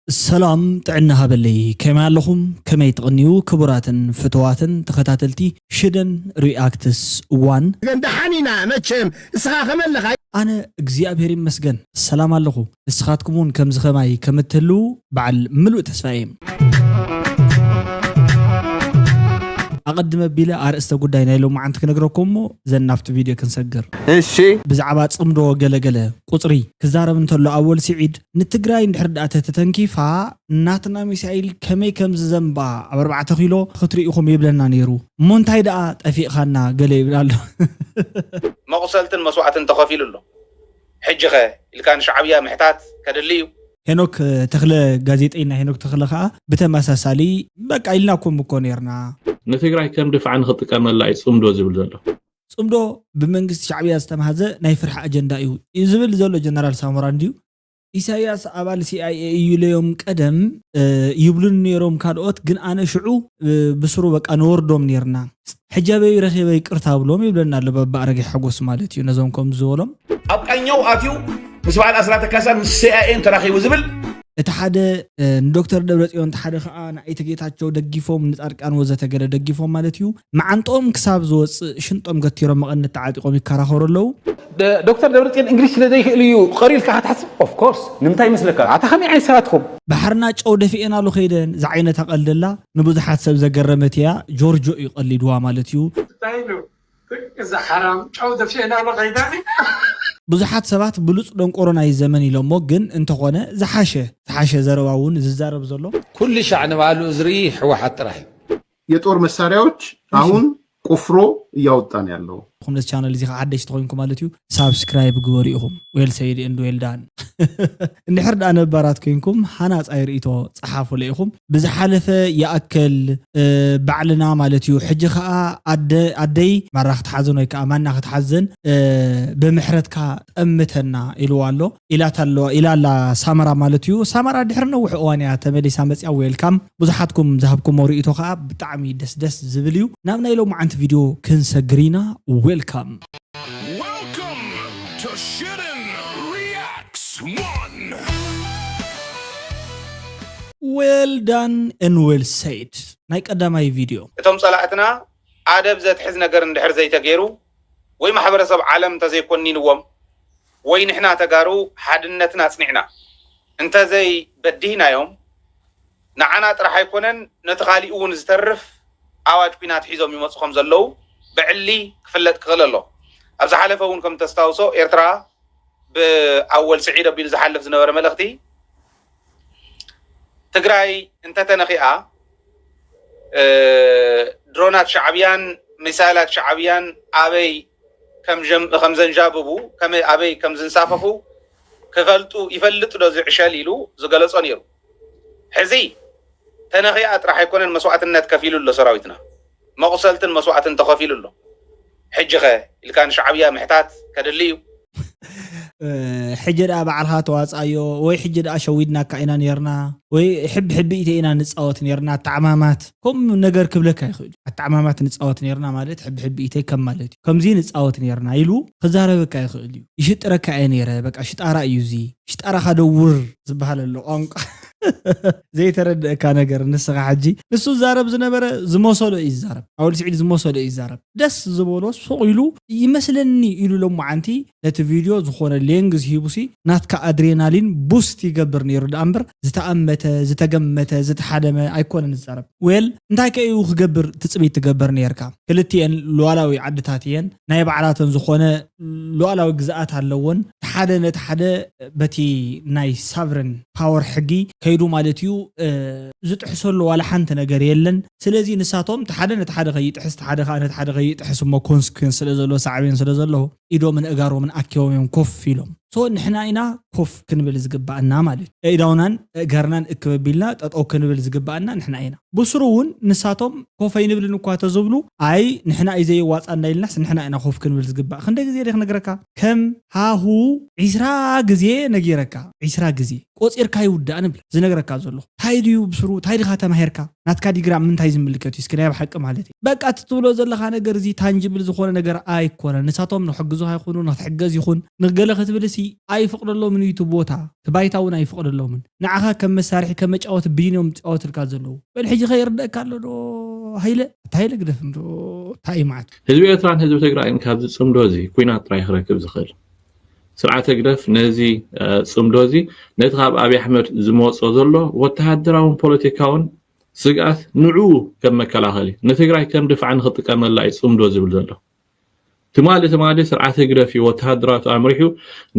ሰላም ጥዕና ሃበለይ፣ ከመይ ኣለኹም? ከመይ ትቕንዩ? ክቡራትን ፍትዋትን ተኸታተልቲ ሽደን ሪኣክትስ ዋን። ግን ደሓን ኢና መቸም፣ እስኻ ከመለኻ? ኣነ እግዚኣብሔር ይመስገን ሰላም ኣለኹ። ንስኻትኩም እውን ከምዚ ኸማይ ከም እትህልዉ በዓል ምሉእ ተስፋ እየ። ኣቐድመ ኣቢለ ኣርእስተ ጉዳይ ናይ ሎማዓንቲ ክነግረኩም እሞ ዘን ናብቲ ቪድዮ ክንሰግር። እሺ። ብዛዕባ ጽምዶ ገለገለ ቁጽሪ ክዛረብ እንተሎ ኣወል ስዒድ፣ ንትግራይ እንድሕር ደኣ ተተተንኪፋ ናትና ሚሳይል ከመይ ከም ዝዘንባ ኣብ ኣርባዕተ ኪሎ ክትርኢ ኢኹም ይብለና ነይሩ። እሞ እንታይ ደኣ ጠፊእኻና ገለ ይብል ኣሎ። መቑሰልትን መስዋእትን ተኸፊሉ ኣሎ። ሕጂ ኸ ኢልካ ንሻዕብያ ምሕታት ከድሊ እዩ። ሄኖክ ተኽለ፣ ጋዜጠኛ ሄኖክ ተኽለ ከኣ ብተመሳሳሊ በቃ ኢልናኩም እኮ ነርና። ንትግራይ ከም ድፋዕ ንኽጥቀመላ እዩ ጽምዶ ዝብል ዘሎ። ጽምዶ ብመንግስቲ ሻዕብያ ዝተማህዘ ናይ ፍርሒ ኣጀንዳ እዩ እዩ ዝብል ዘሎ ጀነራል ሳሞራ እንድዩ። ኢሳያስ ኣባል ሲኣይኤ እዩ ኢለዮም ቀደም፣ እ፣ ይብሉኒ ነይሮም ካልኦት፣ ግን ኣነ ሽዑ፣ እ፣ ብስሩ በቃ ንወርዶም ነርና። ሕጂ ኣበይ ረኺበ ይቅርታ ብሎም ይብለና ኣሎ በባ ኣረጋይ ሓጎስ ማለት እዩ። ነዞም ከም ዝበሎም ኣብ ቃኛው ኣትዩ ምስ በዓል ኣስራተ ካሳ ምስ ሲኣይኤን ተራኺቡ ዝብል እቲ ሓደ፣ እ፣ ንዶክተር ደብረጽዮን፣ እቲ ሓደ ከዓ ንኣይተ ጌታቸው ደጊፎም፣ ንጻድቃን ወዘተ ገለ ደጊፎም ማለት እዩ። መዓንጥኦም ክሳብ ዝወጽእ ሽንጦም ገቲሮም መቐነት ተዓጢቖም ይከራኸሩ ኣለዉ። ደ- ዶክተር ደብረጽዮን እንግሊሽ ስለ ዘይክእል እዩ ቀሪልካ ክትሓስብ? ኦፍ ኮርስ። ንምንታይ ይመስለካ? ኣታ ከመይ ዓይነት ሰባት ኢኹም? ባሕርና ጨው ደፊኤናሉ ከይደን ዝዓይነታ ቀልደላ ንብዙሓት ሰብ ዘገረመት እያ። ጆርጆ እዩ ቀሊድዋ ማለት እዩ። እንታይ ኢሉ? እዛ ሓራም ጨው ደፊኤናሉ ከይዳ። ብዙሓት ሰባት ብሉጽ ደንቆሮ ናይ ዘመን ኢሎሞ፣ ግን እንተኾነ ዝሓሸ ዝሓሸ ዘረባ እውን ዝዛረብ ዘሎ ኩሉ ሻዕ ንባዕሉ ዝርኢ ህወሓት ጥራሕ እዩ። የጦር መሳሪያዎች አሁን ቆፍሮ እያወጣ ነው ያለው። ኹም ነዚ ቻነል እዚ ከዓ ሓደሽቲ ኮይንኩም ማለት እዩ ሳብስክራይብ ግበሩ ኢኹም። ዌል ሰይድ ኤንድ ዌል ዳን። እንድሕር ደኣ ነባራት ኮይንኩም ሃናፃይ ርእይቶ ፀሓፉለ ኢኹም። ብዝሓለፈ ይኣክል፣ እ፣ ባዕልና ማለት እዩ። ሕጂ ከዓ ኣደ-፣ ኣደይ ማራ ክትሓዝን ወይ ከዓ ማና ክትሓዝን፣ እ፣ ብምሕረትካ ጠምተና ኢልዋ ኣሎ። ኢላታ ኣለዋ፣ ኢላ ኣላ ሳመራ ማለት እዩ። ሳመራ ድሕሪ ነዊሕ እዋን እያ ተመሊሳ መፅያ። ዌልካም። ብዙሓትኩም ዝሃብኩሞ ርእይቶ ከዓ ብጣዕሚ ደስ ደስ ዝብል እዩ። ናብ ናይ ሎማዓንቲ ቪድዮ ክንሰግር ኢና። ዌልካም። Welcome to Shooting Reacts one. Well done and well said። ናይ ቀዳማይ ቪድዮ። እቶም ጸላእትና ኣደብ ዘትሕዝ ነገር እንድሕር ዘይተገይሩ ወይ ማሕበረሰብ ዓለም እንተዘይኮኒንዎም ወይ ንሕና ተጋሩ ሓድነትና ኣጽኒዕና እንተዘይበዲህናዮም ንዓና ጥራሕ ኣይኮነን ነቲ ካሊኡ እውን ዝተርፍ ኣዋጅ ኲናት ሒዞም ይመጹ ከም ዘለዉ ብዕሊ ክፍለጥ ክኽእል ኣሎ። ኣብ ዝሓለፈ እውን ከም ተስታውሶ ኤርትራ ብኣወል ስዒድ ኣቢሉ ዝሓልፍ ዝነበረ መልእኽቲ ትግራይ እንተተነኺኣ ድሮናት ሻዕብያን ሚሳይላት ሻዕብያን ኣበይ ከም ዘንዣብቡ ኣበይ ከም ዝንሳፈፉ ክፈልጡ ይፈልጥ ዶ ዝዕሸል ኢሉ ዝገለጾ ነይሩ። ሕዚ ተነኺኣ ጥራሕ ኣይኮነን መስዋእትነት ከፊሉ ኣሎ ሰራዊትና። መቑሰልትን መስዋእትን ተኸፊሉ ኣሎ። ሕጂ ኸ ኢልካ ንሻዕብያ ምሕታት ከድሊ እዩ። ሕጂ ደኣ ባዕልኻ ተዋፅኣዮ ወይ ሕጂ ደኣ ሸዊድናካ ኢና ነርና ወይ ሕቢ ሕቢ ኢተ ኢና ንፃወት ነርና ኣተዓማማት ከም ነገር ክብለካ ይኽእል እዩ። ኣተዓማማት ንፃወት ነርና ማለት ሕቢ ሕቢ ኢተ ከም ማለት እዩ። ከምዚ ንፃወት ነርና ኢሉ ክዛረበካ ይኽእል እዩ። ይሽጥረካ እየ ነይረ በቃ ሽጣራ እዩ እዚ ሽጣራኻ ደውር ዝበሃል ኣሎ ቋንቋ ዘይተረድእካ ነገር ንስኻ ሕጂ ንሱ ዛረብ ዝነበረ ዝመሰሎ እዩ ዝዛረብ ኣወል ስዒድ ዝመሰሎ እዩ ዝዛረብ ደስ ዝበሎ ሱቕ ኢሉ ይመስለኒ ኢሉ ሎማዓንቲ ነቲ ቪድዮ ዝኾነ ሌንግዝ ሂቡሲ ናትካ ኣድሬናሊን ቡስት ይገብር ነይሩ ደኣ እምበር ዝተኣመተ ዝተገመተ ዝተሓደመ ኣይኮነን ዝዛረብ ዌል እንታይ ከ እዩ ክገብር ትፅቢት ትገብር ነይርካ ክልቲኤን ሉዋላዊ ዓድታት እየን ናይ ባዕላተን ዝኾነ ሉዓላዊ ግዝኣት ኣለዎን ሓደ ነቲ ሓደ በቲ ናይ ሳቭረን ፓወር ሕጊ ከይዱ ማለት እዩ ዝጥሕሰሉ ዋላ ሓንቲ ነገር የለን ስለዚ ንሳቶም ሓደ ነቲ ሓደ ከይጥሕስ ሓደ ከዓ ነቲ ሓደ ከይጥሕስ እሞ ኮንስኩንስ ስለ ዘለዎ ሳዕቤን ስለ ዘለዎ ኢዶምን እጋሮምን ኣኪቦም እዮም ኮፍ ኢሎም ሶ ንሕና ኢና ኮፍ ክንብል ዝግባኣና ማለት እዩ ኢዳውናን እገርናን እክበቢልና ጠጠው ክንብል ዝግባኣና ንሕና ኢና ብስሩ እውን ንሳቶም ኮፍ ኣይንብልን እኳ ተዝብሉ ኣይ ንሕና እዩ ዘየዋፃና ኢልናስ ንሕና ኢና ኮፍ ክንብል ዝግባእ ክንደ ግዜ ደ ክነግረካ ከም ሃሁ ዒስራ ግዜ ነጊረካ ዒስራ ግዜ ቆፂርካ ይውዳእ ንብል ዝነግረካ ዘለኹ። ታይ ድዩ ብስሩ? ታይ ድኻ ተማሂርካ? ናትካ ዲግሪ ኣብ ምንታይ ዝምልከት እዩ? እስኪ ናይ ብሓቂ ማለት እዩ። በቃ እቲ ትብሎ ዘለኻ ነገር እዚ ታንጅብል ዝኾነ ነገር ኣይኮነን። ንሳቶም ንክሕግዙኻ ይኹኑ ንክትሕገዝ ይኹን ንገለ ክትብል ሲ ኣይፍቕደሎምን እዩ እቲ ቦታ። እቲ ባይታ እውን ኣይፍቕደሎምን። ንዓኻ ከም መሳርሒ ከም መጫወቲ ብይን እዮም ዝጫወትልካ ዘለዉ። በል ሕጂ ከ ይርደእካ ኣሎ ዶ ሃይለ? እቲ ሃይለ ግደፍ እንዶ እንታይ እዩ መዓት? ህዝቢ ኤርትራን ህዝቢ ትግራይን ካብዚ ጽምዶ እዚ ኲናት ጥራይ ክረክብ ዝኽእል። ስርዓት ህግደፍ ነዚ፣ እ፣ ጽምዶ እዚ ነቲ ካብ ኣብይ ኣሕመድ ዝመጾ ዘሎ ወተሃደራውን ፖለቲካውን ስግኣት ንዕኡ ከም መከላኸሊ ንትግራይ ከም ድፋዕ ንኽጥቀመላ እዩ ጽምዶ ዝብል ዘሎ። ትማሊ ትማሊ ስርዓት ህግደፍ እዩ ወተሃደራቱ ኣምሪሑ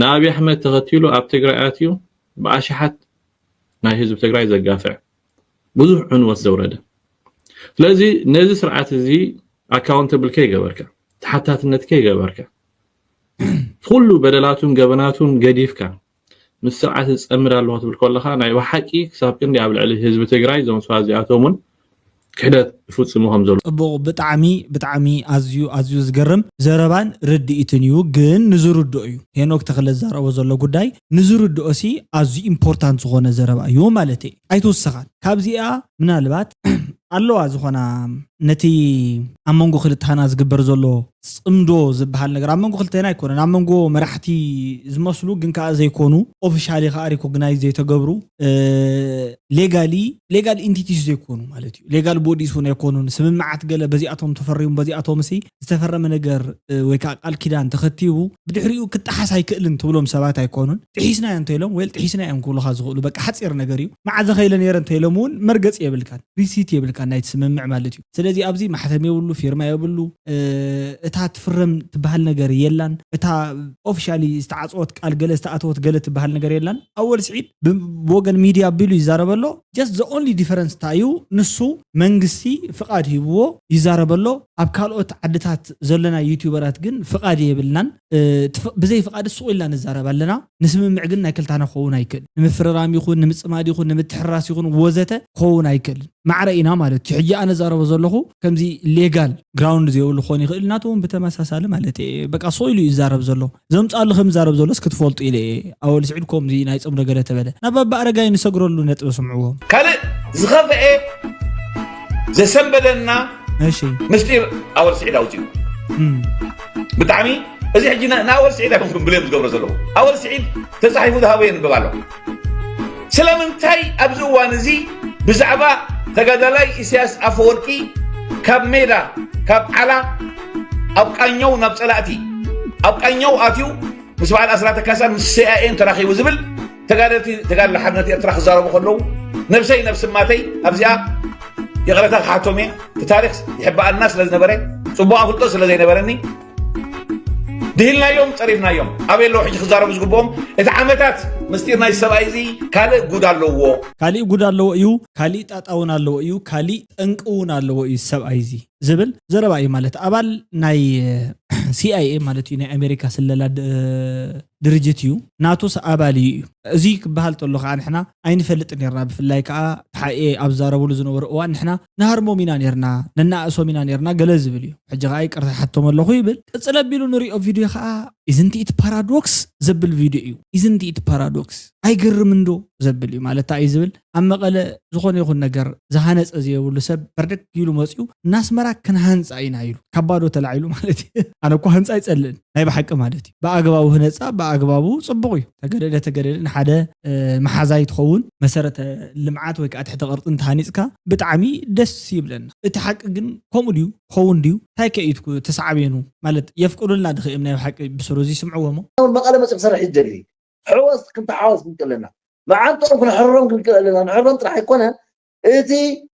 ንኣብይ ኣሕመድ ተኸቲሉ ኣብ ትግራይ ኣትዩ ብኣሽሓት ናይ ህዝቢ ትግራይ ዘጋፍዕ ብዙሕ ዕንወት ዘውረደ። ስለዚ ነዚ ስርዓት እዚ ኣካውንተብል ከይገበርካ፣ ተሓታትነት ከይገበርካ፣ ኩሉ በደላቱን ገበናቱን ገዲፍካ ምስ ስርዓት ዝጸምድ ኣለኹ ትብል ከለኻ ናይ ብሓቂ ክሳብ ክንዲ ኣብ ልዕሊ ህዝቢ ትግራይ እዞም ሰባት እዚኣቶም እውን ክሕደት ይፍጽሙ ከም ዘለዉ። ጽቡቕ፣ ብጣዕሚ ብጣዕሚ ኣዝዩ ኣዝዩ ዝገርም ዘረባን ርድኢትን እዩ። ግን ንዝርድኦ እዩ ሄኖክ ተኽለ ዝዛረቦ ዘሎ ጉዳይ፣ ንዝርድኦ ሲ ኣዝዩ ኢምፖርታንት ዝኾነ ዘረባ እዩ ማለት እዩ። ኣይትውሰኻን ካብዚኣ ምናልባት ኣለዋ ዝኾና ነቲ ኣብ መንጎ ክልተና ዝግበር ዘሎ ጽምዶ ዝበሃል ነገር ኣብ መንጎ ክልተና ኣይኮነን፣ ኣብ መንጎ መራሕቲ ዝመስሉ ግን ከዓ ዘይኮኑ ኦፊሻሊ ከዓ ሪኮግናይዝ ዘይተገብሩ ሌጋሊ ሌጋል ኢንቲቲስ ዘይኮኑ ማለት እዩ። ሌጋል ቦዲስ እውን ኣይኮኑን። ስምምዓት ገለ በዚኣቶም ተፈሪሙ በዚኣቶም ሲ ዝተፈረመ ነገር እ፣ ወይ ከዓ ቃል ኪዳን ተኸቲቡ ብድሕሪኡ ክጠሓስ ኣይክእልን ትብሎም ሰባት ኣይኮኑን። ጥሒስናዮ እንተኢሎም ወይ ጥሒስናዮም ክብሉኻ ዝኽእሉ በቃ ሓፂር ነገር እዩ። መዓዘ ከይለ ነይረ እንተኢሎም እውን መርገፂ የብልካን፣ ሪሲት የብልካን ናይቲ ስምምዕ ማለት እዩ። ስለዚ ኣብዚ ማሕተም የብሉ፣ ፊርማ የብሉ፣ እ፣ እታ ትፍረም ትበሃል ነገር የላን። እታ ኦፊሻሊ ዝተዓፀወት ቃል ገለ ዝተኣተወት ገለ ትበሃል ነገር የላን። ኣወል ስዒድ ብ- ብወገን ሚድያ ኣቢሉ ይዛረበ ኣሎ። Just the only difference እንታይ እዩ? ንሱ መንግስቲ ፍቓድ ሂብዎ ይዛረብ ኣሎ። ኣብ ካልኦት ዓድታት ዘለና ዩቲዩበራት ግን ፍቓድ የብልናን። እ፣ ትፍ- ብዘይ ፍቓድ ሱቕ ኢልና ንዛረብ ኣለና። ንስምምዕ ግን ናይ ክልታና ክኸውን ኣይክእል። ንምፍርራም ይኹን ንምጽማድ ይኹን ንምትሕራስ ይኹን ወዘተ ክኸውን ኣይክእልን። ማዕረ ኢና ማለት እዩ። ሕጂ ኣነ ዛረቦ ዘለኹ ከምዚ ሌጋል ግራውንድ ዘይብሉ ክኾን ይኽእል። ናቱ እውን ብተመሳሳሊ ማለት እየ። በቃ ሱቕ ኢሉ እዩ ይዛረብ ዘሎ። ዘምጻሉ ከም ዛረብ ዘሎስ ክትፈልጡ ኢለ እየ። ኣወል ስዒድ ከምዚ ናይ ጽምዶ ገለ ተበለ። ናብ ኣባ ኣረጋይ ንሰግረሉ ነጥቢ ስምዕዎ። ካልእ ዝኸፍኤ ዘሰንበደና እሺ። ምስጢር ኣወል ስዒድ ኣውፅኡ። እም። ብጣዕሚ እዚ ሕጂ ን-፣ ንኣወል ስዒድ ኣይኮንኩም ብሌም ዝገብሮ ዘለኹ። ኣወል ስዒድ ተፃሒፉ ዝሃቦ የንብብ ኣሎ። ስለምንታይ ኣብዚ እዋን እዚ ብዛዕባ ተጋዳላይ ኢሳያስ ኣፈወርቂ ካብ ሜዳ፣ ካብ ዓላ ኣብ ቃኘው ናብ ጸላእቲ፣ ኣብ ቃኘው ኣትዩ ምስ በዓል ኣስራተ ካሳን ምስ ሲ ኣይ ኤን ተራኺቡ ዝብል ተጋደልቲ፣ ተጋድሎ ሓርነት ኤርትራ ክዛረቡ ከለዉ ነብሰይ ነብሲ ማተይ ኣብዚኣ ይቕረታ ክሓቶም እየ። እቲ ታሪኽ ይሕበኣልና ስለ ዝነበረ፣ ጽቡቕ ኣፍልጦ ስለ ዘይነበረኒ፣ ድሂልናዮም፣ ጸሪፍናዮም። ኣበይ ኣለዉ ሕጂ ክዛረቡ ዝግብኦም? እቲ ዓመታት ምስጢር ናይ ሰብኣይ እዚ ካልእ ጉድ ኣለዎ። ካሊእ ጉድ ኣለዎ እዩ፣ ካሊእ ጣጣ እውን ኣለዎ እዩ፣ ካሊእ ጠንቂ እውን ኣለዎ እዩ ሰብኣይ እዚ ዝብል ዘረባ እዩ። ማለት ኣባል ናይ ሲ ኣይ ኤ ማለት እዩ፣ ናይ ኣሜሪካ ስለላ ድ-፣ ድርጅት እዩ። ናቱስ ኣባል እዩ እዩ። እዚ ክበሃል ተሎ ከዓ ንሕና ኣይንፈልጥ ነርና። ብፍላይ ከዓ ተሓኤ ኣብ ዝዛረብሉ ዝነበሩ እዋን ንሕና ንሃርሞም ኢና ነርና፣ ነናእሶም ኢና ነርና ገለ ዝብል እዩ። ሕጂ ከዓ ይቅርታ ሓቶም ኣለኹ ይብል። ቅፅል ኣቢሉ ንሪኦ ቪድዮ ከዓ ኢዝንት ኢት ፓራዶክስ ዘብል ቪድዮ እዩ። ኢዝንት ኢት ፓራዶክስ፣ ኣይገርምን ዶ ዘብል እዩ። ማለት እንታይ እዩ ዝብል፣ ኣብ መቐለ ዝኾነ ይኹን ነገር ዝሃነፀ ዘየብሉ ሰብ በርደክ ኢሉ መፂኡ፣ እናስመራ ክንሃንፃ ኢና ኢሉ ካብ ባዶ ተላዒሉ ማለት እዩ። ኣነ እኮ ህንፃ ኣይፀልእን ናይ ብሓቂ ማለት እዩ። ብኣግባቡ ህነፃ ብኣግባቡ ፅቡቕ እዩ። ተገደደ ተገደደ ንሓደ፣ እ፣ መሓዛይ ትኸውን መሰረተ ልምዓት ወይ ከዓ ትሕተ ቅርፂ እንተሃኒፅካ ብጣዕሚ ደስ ይብለና። እቲ ሓቂ ግን ከምኡ ድዩ? ክኸውን ድዩ? እንታይ ከ እዩ ትክ-፣ ተሳዕቤኑ? ማለት የፍቅዱልና ድኽእም ናይ ብሓቂ ብስሩ እዚ ይስምዕዎ እሞ? መቐለ መፂኡ ክሰርሕ ይደሊ። ሕወስ ክንተሓወስ ክንክእል ኣለና። መዓንጥኦም ክነሕርሮም ክንክእል ኣለና። ንሕሮም ጥራሕ ኣይኮነ፣ እቲ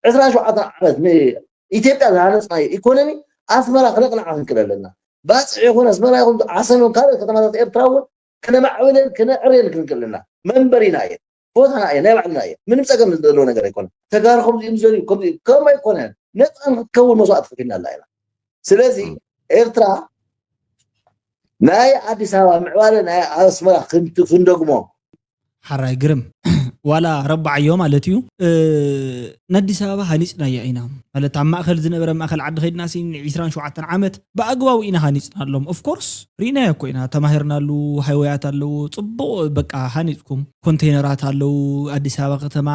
ዕስራን ሸውዓተን ዓመት ንኢትዮጵያ ዝሃነፅናዮ ኢኮኖሚ ኣስመራ ክነቕንዓ ክንክእል ኣለና። ባፅዕ ይኹን ኣስመራ ይኹን ዓሰብ ይኹን ካልኦት ከተማታት ኤርትራ እውን ክነማዕብለን ክነዕርየን ክንክእል ኣለና። መንበሪና እየን፣ ቦታና እየን፣ ናይ ባዕልና እየን። ምንም ፀገም ዘለዎ ነገር ኣይኮነን። ተጋሩ ከምዚ እዮም ዝደልዩ፣ ከምዚ፣ ከምኡ ኣይኮነን። ነፃ ንክትከውን መስዋእቲ ከፊልና ኣላ ኢና። ስለዚ እም። ኤርትራ ናይ ኣዲስ ኣበባ ምዕባለ ናይ ኣስመራ ክንት-፣ ክንደግሞ። ሓራይ ግርም። ዋላ ረባዓዮ ማለት እዩ። እ፣ ንኣዲስ ኣበባ ሃኒፅናያ ኢና ማለት ኣብ ማእኸል ዝነበረ ማእኸል ዓዲ ከይድና ሲ ዒስራን ሸውዓተን ዓመት ብኣግባቡ ኢና ሃኒፅናሎም። ኦፍኮርስ ርኢናዮ እኮ ኢና፣ ተማሂርናሉ። ሃይወያት ኣለዎ፣ ፅቡቕ በቃ ሃኒፅኩም። ኮንቴይነራት ኣለዉ። ኣዲስ ኣበባ ከተማ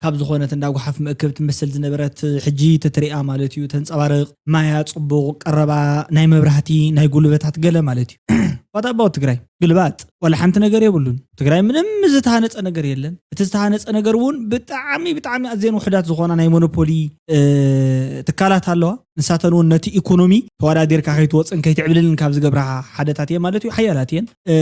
ካብ ዝኾነት እንዳ ጓሓፍ መእከብ ትመስል ዝነበረት ሕጂ ተትሪኣ ማለት እዩ ተንፀባርቕ። ማያ ፅቡቕ፣ ቀረባ ናይ መብራህቲ ናይ ጉልበታት ገለ ማለት እዩ። ዋት ኣባውት ትግራይ? ግልባጥ፣ ዋላ ሓንቲ ነገር የብሉን። ትግራይ ምንም ዝተሃነፀ ነገር የለን። እቲ ዝተሃነፀ ነገር እውን ብጣዕሚ ብጣዕሚ ኣዝየን ውሕዳት ዝኾና ናይ ሞኖፖሊ እ፣ ትካላት ኣለዋ። ንሳተን እውን ነቲ ኢኮኖሚ ተወዳዲርካ ከይትወፅን ከይትዕብልልን ካብ ዝገብራ ሓደታት እየን ማለት እዩ። ሓያላት እየን። እ፣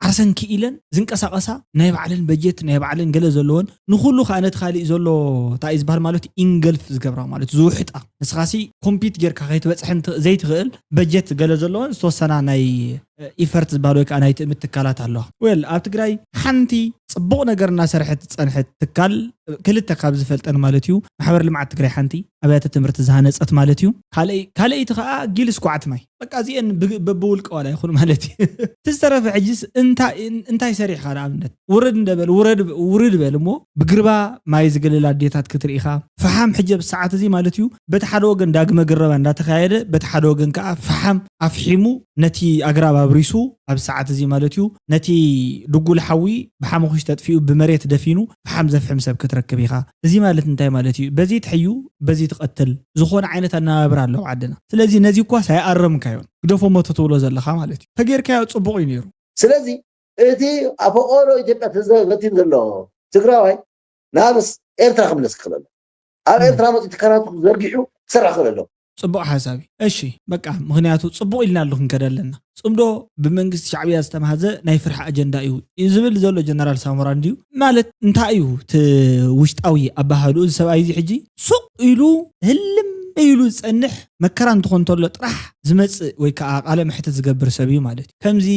ዓርሰን ክኢለን ዝንቀሳቐሳ ናይ ባዕለን በጀት ናይ ባዕለን ገለ ዘለወን፣ ንኩሉ ከዓ ነቲ ካሊእ ዘሎ እንታይ እዩ ዝበሃል ማለት እዩ፣ ኢንገልፍ ዝገብራ ማለት ዝውሕጣ። ንስኻሲ ኮምፒት ጌርካ ከይትበፅሕን ት-፣ ዘይትኽእል በጀት ገለ ዘለወን ዝተወሰና ናይ ኢፈርት ዝበሃል ወይ ከዓ ናይ ትእምት ትካላት ኣለዋ። ዌል፣ ኣብ ትግራይ ሓንቲ ፅቡቕ ነገር እናሰርሐት ዝፀንሐት ትካል፣ ክልተ ካብ ዝፈልጠን ማለት እዩ፣ ማሕበር ልምዓት ትግራይ ሓንቲ ኣብያተ ትምህርቲ ዝሃነፀት ማለት እዩ። ካልኣይ-፣ ካልኣይቲ ከዓ ጊል ስኳዓት ማይ። በቃ እዚአን ብ-፣ በብውልቀ ዋላ ይኹን ማለት እዩ። እቲ ዝተረፈ ሕጅስ እንታይ፣ እንታይ ሰሪሕካ? ንኣብነት ውርድ እንደበል፣ ውረድ፣ ውርድ በል እሞ ብግርባ ማይ ዝግልል ኣዴታት ክትርኢ ኢኻ። ፈሓም ሕጂ ኣብ ሰዓት እዚ ማለት እዩ፣ በቲ ሓደ ወገን ዳግመ ግረባ እንዳተኻየደ፣ በቲ ሓደ ወገን ከዓ ፈሓም ኣፍሒሙ ነቲ ኣግራብ ኣብሪሱ፣ ኣብ ሰዓት እዚ ማለት እዩ፣ ነቲ ድጉል ሓዊ ብሓመኹሽ ተጥፊኡ ብመሬት ደፊኑ ፈሓም ዘፍሕም ሰብ ክትረክብ ኢኻ። እዚ ማለት እንታይ ማለት እዩ? በዚ ትሕዩ፣ በዚ ትቐትል ዝኾነ ዓይነት ኣነባብራ ኣለዎ ዓድና። ስለዚ ነዚ እኳስ ኣይኣረምካዮን፣ ግደፎ ሞቶ ትብሎ ዘለኻ ማለት እዩ። ተጌርካዮ ጽቡቕ እዩ ነይሩ። ስለዚ እቲ ኣብ ፈቐዶ ኢትዮጵያ ተዘ-፣ በቲን ዘሎ ትግራዋይ ናብስ ኤርትራ ክምለስ ክኽእል ኣሎ። ኣብ እም። ኤርትራ መፂኡ ትካላቱ ዘርጊሑ ክሰርሕ ክኽእል ኣሎ። ፅቡቕ ሓሳብ እዩ። እሺ፣ በቃ፣ ምኽንያቱ ፅቡቕ ኢልና ኣሉ ክንከድ ኣለና። ፅምዶ ብመንግስቲ ሻዕብያ ዝተማህዘ ናይ ፍርሒ ኣጀንዳ እዩ ዝብል ዘሎ ጀነራል ሳሞራ እንድዩ። ማለት እንታይ እዩ እቲ ውሽጣዊ ኣባህልኡ? እዚ ሰብኣይ እዚ ሕጂ ሱቕ ኢሉ ህልም ኢሉ ዝፀንሕ፣ መከራ እንትኾን እንተሎ ጥራሕ ዝመፅእ ወይ ከዓ ቃለ መሕትት ዝገብር ሰብ እዩ ማለት እዩ። ከምዚ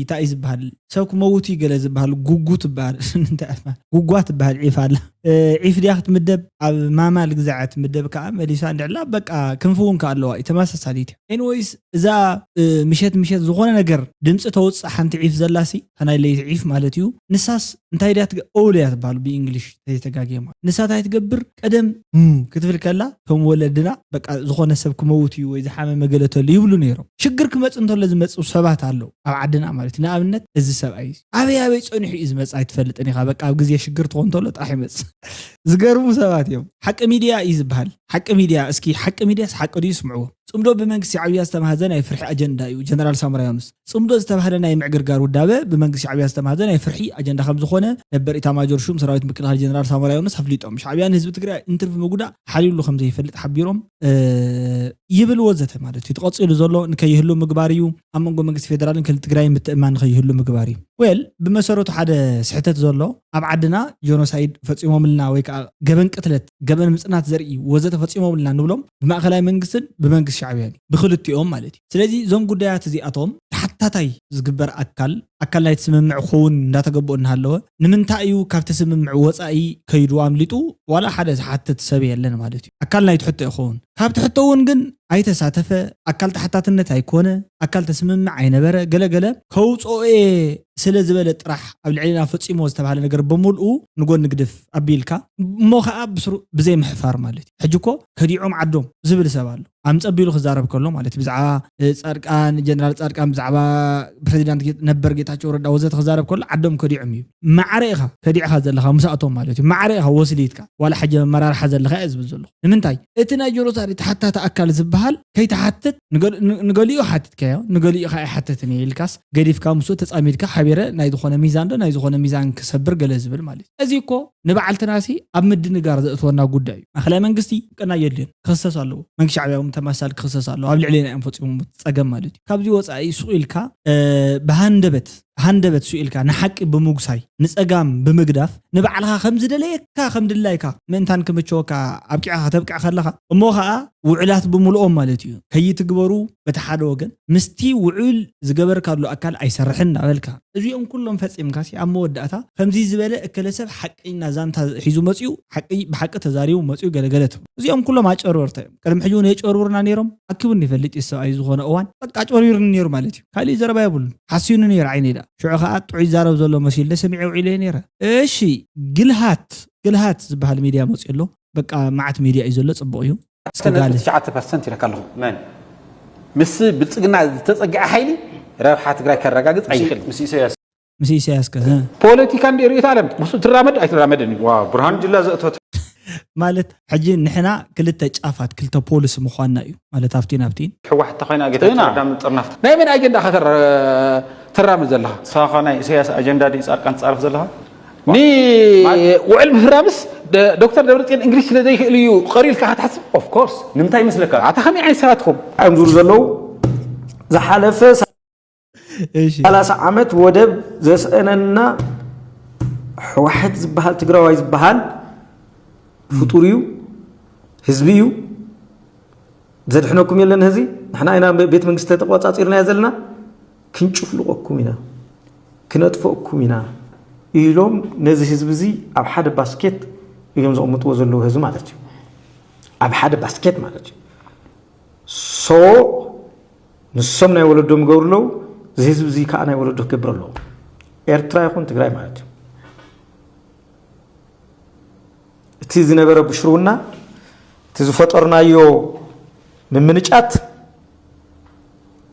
እንታይ እዩ ዝበሃል? ሰብ ክመውት እዩ ገለ ዝበሃል፣ ጉጉ ትበሃል። እንታይ እያ ትበሃል? ጉጓ ትበሃል ዒፍ ኣላ። እ፣ ዒፍ ድያ ክትምደብ? ኣብ ማማ ልግዛዕ እያ ትምደብ ከዓ መሊሳ እንድዕላ፣ በቃ ክንፊ እውን ከዓ ኣለዋ እዩ፣ ተመሳሳሊት እያ። ኤኒወይስ፣ እዛ፣ እ፣ ምሸት ምሸት ዝኾነ ነገር ድምፂ ተውፅእ ሓንቲ ዒፍ ዘላሲ፣ እታ ናይ ለይቲ ዒፍ ማለት እዩ። ንሳስ እንታይ ድያ ትገ-፣ ኦውል እያ ትበሃል ብእንግሊሽ ተይተጋግየ ማለት። ንሳ እንታይ ትገብር? ቀደም፣ ም፣ ክትብል ከላ፣ እቶም ወለድና፣ በቃ ዝኾነ ሰብ ክመውት እዩ ወይ ዝሓመመ ገለ ተሎ ይብሉ ነይሮም። ሽግር ክመፅእ እንተሎ ዝመፅኡ ሰባት ኣለዉ ኣብ ዓድና ማለት እዩ። ንኣብነት እዚ ሰብኣይ እዚ ኣበይ ኣበይ ፀኒሑ እዩ ዝመፅእ ኣይትፈልጥን ኢኻ። በቃ ኣብ ግዜ ሽግር ትኾን እንተሎ ጥራሕ ይመፅእ። ዝገርሙ ሰባት እዮም። ሓቂ ሚድያ እዩ ዝበሃል። ሓቂ ሚድያ፣ እስኪ ሓቂ ሚድያስ ሓቂ ድዩ? ስምዕዎ። ፅምዶ ብመንግስቲ ሻዕብያ ዝተማህዘ ናይ ፍርሒ ኣጀንዳ እዩ። ጀነራል ሳሞራ ዮኑስ። ፅምዶ ዝተባህለ ናይ ምዕግርጋር ውዳበ ብመንግስቲ ሻዕብያ ዝተማህዘ ናይ ፍርሒ ኣጀንዳ ከም ዝኾነ ነበር ኢታማጆር ሹም ሰራዊት ምክልኻል ጀነራል ሳሞራ ዮኑስ ኣፍሊጦም። ሻዕብያ ንህዝቢ ትግራይ እንትርፊ ምጉዳእ ሓልዩሉ ከም ዘይፈልጥ ሓቢሮም፣ እ፣ ይብል ወዘተ ማለት እዩ። እቲ ቀፂሉ ዘሎ ንከይህሉ ምግባር እዩ። ኣብ መንጎ መንግስቲ ፌደራልን ክልል ትግራይን ምትእምማን ንከይህሉ ምግባር እዩ። ዌል፣ ብመሰረቱ ሓደ ስሕተት ዘሎ፣ ኣብ ዓድና ጆኖሳይድ ፈፂሞምልና ወይ ከዓ ገበን ቅትለት፣ ገበን ምፅናት ዘርኢ ወዘተ ፈፂሞምልና ንብሎም ብማእኸላይ መንግስትን ብመንግስቲ ሻዕብያን እዩ። ብክልቲኦም ማለት እዩ። ስለዚ እዞም ጉዳያት እዚኣቶም ተሓታታይ ዝግበር ኣካል፣ ኣካል ናይቲ ስምምዕ ክኸውን እንዳተገበኦ እናሃለወ፣ ንምንታይ እዩ ካብቲ ስምምዕ ወፃኢ ከይዱ ኣምሊጡ? ዋላ ሓደ ዝሓትት ሰብ የለን ማለት እዩ። ኣካል ናይቲ ሕቶ ይኸውን። ካብቲ ሕቶ እውን ግን ኣይተሳተፈ፣ ኣካል ተሓታትነት ኣይኮነ፣ ኣካል ተስምምዕ ኣይነበረ፣ ገለ ገለ ከውፅኦ እየ ስለ ዝበለ ጥራሕ ኣብ ልዕሌና ፈፂሞ ዝተባሃለ ነገር በሙሉኡ ንጎኒ ግድፍ ኣቢልካ፣ እሞ ከዓ ብስሩ ብዘይ ምሕፋር ማለት እዩ። ሕጂ እኮ ከዲዖም ዓዶም ዝብል ሰብ ኣሎ። ኣምፀ ኣቢሉ ክዛረብ ከሎ ማለት እዩ። ብዛዕባ፣ እ፣ ፃድቃን፣ ጀነራል ፃድቃን፣ ብዛዕባ ፕሬዚዳንት ጌ-፣ ነበር ጌታቸው ረዳ ወዘተ ክዛረብ ከሎ ዓዶም ከዲዖም እዩ። ማዕረ ኢኻ ከዲዕኻ ዘለኻ ምሳእቶም ማለት እዩ። ማዕረ ኢኻ ወስሊትካ። ዋላ ሕጂ መመራርሓ ዘለኻ እየ ዝብል ዘለኹ። ንምንታይ? እቲ ናይ ጀኖሳይድ ተሓታቲ ኣካል ዝበሃል ከይትሓትት፣ ንገል-፣ ን-፣ ንገሊኡ ሓቲትካዮ፣ ንገሊኡ ኸዓ ኣይሓተትን እየ ኢልካስ፣ ገዲፍካ ምስኡ ተጻሚድካ ሓቢረ ናይ ዝኾነ ሚዛን ዶ ናይ ዝኾነ ሚዛን ክሰብር ገለ ዝብል ማለት እዩ። እዚ እኮ ንበዓልትናሲ ኣብ ምድንጋር ዘእትወና ጉዳይ እዩ። ማእኸላይ መንግስቲ እውቅና የድልዮን፣ ክኽሰስ ኣለዎ። መንግስቲ ሻዕብያ እውን ተመሳሳሊ ክኽሰስ ኣለዎ። ኣብ ልዕሌና እዮም ፈፂሞም እቲ ፀገም ማለት እዩ። ካብዚ ወፃኢ ሱቕ ኢልካ፣ እ፣ ብሃንደበት፣ ሃንደበት ሱቕ ኢልካ ንሓቂ ብምጉሳይ፣ ንፀጋም ብምግዳፍ፣ ንባዕልኻ ከም ዝደለየካ፣ ከም ድላይካ፣ ምእንታን ክምችወካ ኣብቂዕኻ ከተብቅዕ ከለኻ፣ እሞ ኸዓ ውዕላት ብምልኦም ማለት እዩ። ከይትግበሩ በቲ ሓደ ወገን፣ ምስቲ ውዕል ዝገበርካሉ ኣካል ኣይሰርሕን እናበልካ፣ እዚኦም ኩሎም ፈፂምካሲ ኣብ መወዳእታ ከምዚ ዝበለ እከለ ሰብ ሓቀኛ ዛንታ ሒዙ መፂኡ፣ ሓቂ፣ ብሓቂ ተዛሪቡ መፂኡ ገለገለ ትብሉ። እዚኦም ኩሎም ኣጨርበርታ እዮም። ቅድሚ ሕጂ እውን የጨርብሩና ነይሮም። ኣኪቡኒ ይፈልጥ እዩ ሰብኣይ ዝኾነ እዋን። በቃ ኣጭበርቢሩኒ ነይሩ ማለት እዩ። ካሊእ ዘረባ የብሉን። ሓስዩኒ ነይሩ ዓይነይ ደኣ። ሽዑ ከዓ ጥዑይ ይዛረብ ዘሎ መሲሉ ሰሚዐ ውዒለ ነይረ። እሺ፣ ግልሃት ግልሃት ዝበሃል ሚድያ መፅኡ ኣሎ። በቃ፣ መዓት ሚድያ እዩ ዘሎ። ፅቡቕ እዩ። እስኪ ጋል ትሽዓተ ፐርሰንት ይረካ ኣለኹ። መን? ምስ ብልፅግና ዝተፀግዐ ሓይሊ ረብሓ ትግራይ ከረጋግፅ ኣይኽእል። ምስ ኢሳያስ ምስ ኢሳያስ ከ ፖለቲካ እንደ ርእዮት ዓለም ምስ ትራመድ ኣይትራመድን እዩ። ብርሃኑ ጅላ ዘእተወት ማለት፣ ሕጂ ንሕና ክልተ ጫፋት ክልተ ፖሊሲ ምዃንና እዩ ማለት፣ ኣብቲን ኣብቲን። ሕወሓት ተኮይና ጌታቸው ኢና። ረዳ ምጥርናፍ ናይ መን ኣጀንዳ ከተራምድ ዘለኻ? ንስኻ ናይ ኢሳያስ ኣጀንዳ ድዩ ፃድቃን ትፃረፍ ዘለኻ? ኒ ውዕል ምፍራምስ ደ- ዶክተር ደብረፅዮን እንግሊዝ ስለ ዘይክእል እዩ ቀሪልካ ክትሓስብ? Of course። ንምንታይ ይመስለካ? ኣታ ከመይ ዓይነት ሰባት ኢኹም? እዮም ዝብሉ ዘለዉ። ዝሓለፈ እሺ፣ ሰላሳ ዓመት ወደብ ዘስአነና ህወሓት ዝበሃል ትግራዋይ ዝበሃል ፍጡር እዩ፣ ህዝቢ እዩ። ዘድሕነኩም የለን። ህዚ ንሕና ኢና ቤት መንግስቲ ተቆፃፂርናዮ ዘለና። ክንጭፍልቀኩም ኢና፣ ክነጥፈኩም ኢና ኢሎም ነዚ ህዝቢ እዚ ኣብ ሓደ ባስኬት እዮም ዘቕምጥዎ ዘለዉ። ህዝቢ ማለት እዩ፣ ኣብ ሓደ ባስኬት ማለት እዩ። ሶ ንሶም ናይ ወለዶም ይገብሩ ኣለዉ። እዚ ህዝቢ እዚ ከዓ ናይ ወለዶ ክገብር ኣለዎ። ኤርትራ ይኹን ትግራይ ማለት እዩ። እቲ ዝነበረ ብሽርውና፣ እቲ ዝፈጠርናዮ ምምንጫት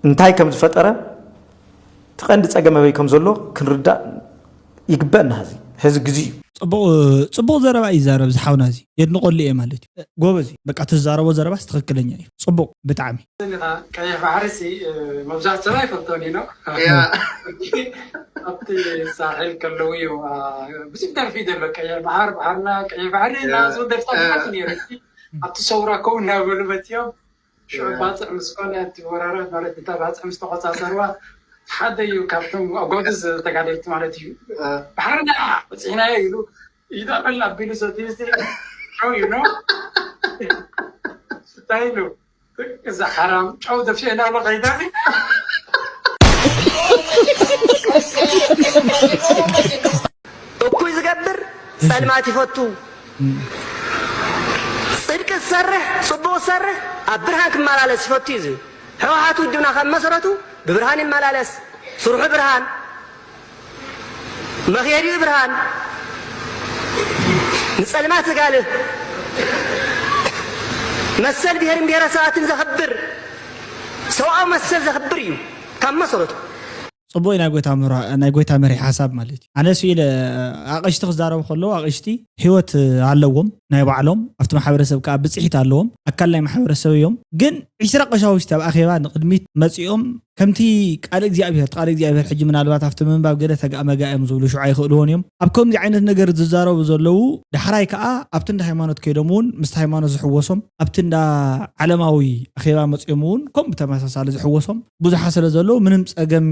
እንታይ ከም ዝፈጠረ፣ እቲ ቀንዲ ፀገም ኣበይ ከም ዘሎ ክንርዳእ ይግበአና። ሕዚ ሕዚ ግዜ እዩ። ፅቡቕ ፅቡቕ ዘረባ እዩ ይዛረብ ዝሓውና፣ እዚ የድንቐሉ እየ ማለት እዩ። ጎበዝ እዩ። በቃ፣ ትዛረቦ ዘረባስ ትኽክለኛ እዩ። ፅቡቕ ብጣዕሚ። ቀይሕ ባሕሪ ሲ መብዛሕት ሰብ ኣይፈልጦን እዩ ነው። ኣብቲ ሳሕል ከለዉ እዩ ብዙሕ ደርፊ ዘሎ። ቀይሕ ባሕር ባሕርና፣ ቀይሕ ባሕሪ እና ዝብል ደርፍታት ብዙሓት እዩ ነይሩ። ኣብቲ ሰውራ ከው እናበሉ መፅዮም ሽዑ ባፅዕ ምስ ኮነ፣ እቲ ወራራት ማለት እታ ባፅዕ ምስ ተቆፃፀርዋ፣ ሓደ እዩ ካብቶም ጎበዝ ተጋደልቲ ማለት እዩ። ባሕርና በፂሕናዮ ኢሉ ይዳበል ኣቢሉ ሰትዩ ሲ ሸው እዩ ነው። እንታይ ኢሉ እዛ ሓራም ጨው ደፊእና ኣሎ ከይዳ። እኩይ ዝገብር ጸልማት ይፈቱ፣ ጽድቂ ዝሰርሕ ጽቡቕ ዝሰርሕ ኣብ ብርሃን ክመላለስ ይፈቱ እዩ ዝብል። ህወሓት ውድብና ካብ መሰረቱ ብብርሃን ይመላለስ፣ ስርሑ ብርሃን፣ መኽየዲኡ ብርሃን፣ ንጸልማት ዘጋልህ፣ መሰል ብሄርን ብሄረሰባትን ዘኽብር፣ ሰብኣዊ መሰል ዘኽብር እዩ ካብ መሰረቱ። ፅቡቅ ናይ ጎይታ ምራ- ናይ ጎይታ መሪሕ ሓሳብ ማለት እዩ። ኣነ ስኢለ ኣቅሽቲ ክዛረቡ ከለዉ ኣቅሽቲ ህይወት ኣለዎም ናይ ባዕሎም፣ ኣብቲ ማሕበረሰብ ከዓ ብፅሒት ኣለዎም፣ ኣካል ናይ ማሕበረሰብ እዮም። ግን ዒስራ ቀሻውሽቲ ኣብ ኣኼባ ንቅድሚት መፂኦም ከምቲ ቃል እግዚኣብሔር ቃል እግዚኣብሔር ሕጂ ምናልባት ኣብቲ ምንባብ ገለ ተጋእ መጋእ እዮም ዝብሉ ሽዑ ኣይክእልዎን እዮም። ኣብ ከምዚ ዓይነት ነገር ዝዛረቡ ዘለዉ ዳሕራይ ከዓ ኣብቲ እንዳ ሃይማኖት ከይዶም እውን ምስቲ ሃይማኖት ዝሕወሶም ኣብቲ እንዳ ዓለማዊ ኣኼባ መፂኦም እውን ከምኡ ብተመሳሳሊ ዝሕወሶም ብዙሓት ስለ ዘለዉ ምንም ፀገም